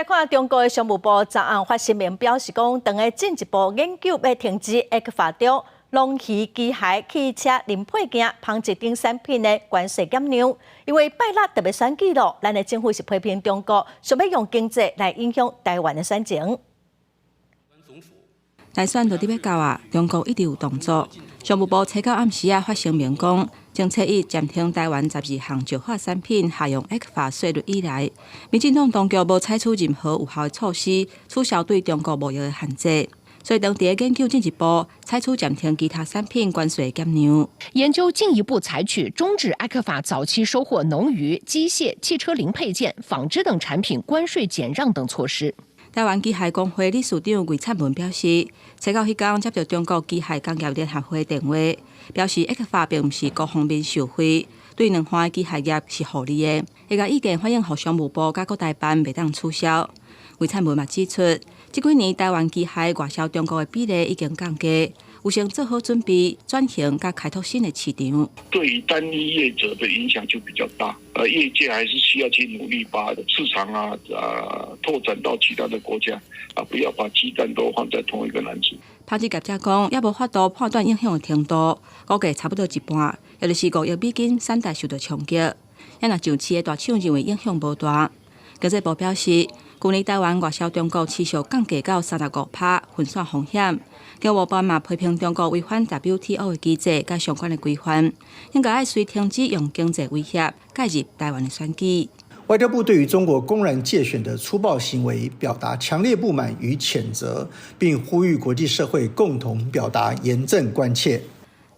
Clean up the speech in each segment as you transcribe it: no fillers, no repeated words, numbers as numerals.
來看中國的商務部昨暗發聲明表示講，當咧進一步研究欲停止 ECFA 中農漁機械、汽車零配件、紡織等產品的關稅減讓。因為拜六特別選舉咯，咱的政府是批評中國想欲用經濟來影響台灣的選情。大選就佇欲到啊，中國一直有動作。商務部初九暗時仔發聲明講，從初一暫停台灣12項石化產品適用 ECFA 稅率以來，民進黨當局無採取任何有效的措施取消對中國貿易的限制，所以當佇咧研究進一步採取暫停其他產品關稅減讓。研究進一步採取終止 ECFA 早期收穫農漁、機械、汽車零配件、紡織等產品關稅減讓等措施。台灣機械工會理事長魏燦文表示，初九彼工接著中國機械工業聯合會電話，表示 ECFA 並毋是各方面受惠，對兩岸機械業是互利的。伊共意見反映予商務部佮國台辦袂當取消。魏燦文嘛指出，這幾年台灣機械外銷中國的比例已經降低，有先做好準備轉型佮開拓新的市場。對於單一業者的影響就比較大，而業界還是需要去努力把市場啊拓展到其他的國家，啊不要把雞蛋都放在同一個籃子。紡織業者講，猶無法度判斷影響的程度，估計差不多一半，也就是5億美金產值受著衝擊。也若上市的大廠認為影響無大。經濟部表示，舊年台灣外銷中國持續降低到35%，分散風險。經貿辦嘛批評中國違反 WTO 的機制佮相關的規範，應該愛隨停止用經濟威脅介入台灣的選舉。外交部對於中國公然介選的粗暴行為表達強烈不滿與譴責，並呼籲國際社會共同表達嚴正關切。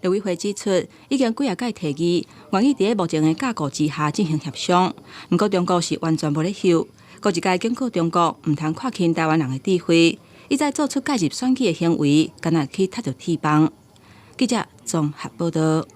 陸委會指出，已經幾仔擺提議，願意佇目前的架構之下進行協商，毋過中國是完全無咧翕，閣一擺警告中國毋通看輕台灣人的智慧，一再做出介入選舉的行為，敢若去踢著鐵枋。記者綜合報導。